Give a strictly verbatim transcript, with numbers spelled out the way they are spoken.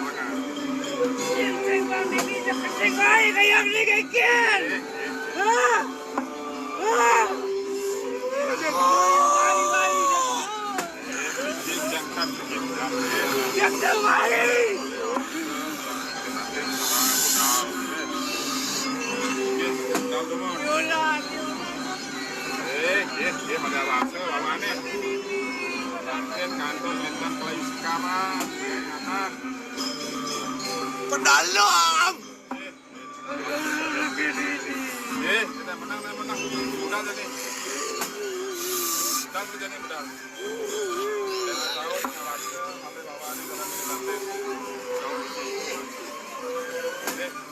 Kencing, Bang, ini udah kencing baik kayak ini, kayak gini. Hah? Hah? Jangan, jangan, jangan. Jangan, jangan. Yolah, yolah. Eh, eh, eh, pada rasa lawannya. Kantin, kantin, minta kelai sekarang. Ingatan. Pedalam. Eh, kita menang, menang, menang. Udah aja nih. Udah aja nih, udah. Kita tahu, kita rasa, sampai bawah ini, kita minta. Jauh. Eh.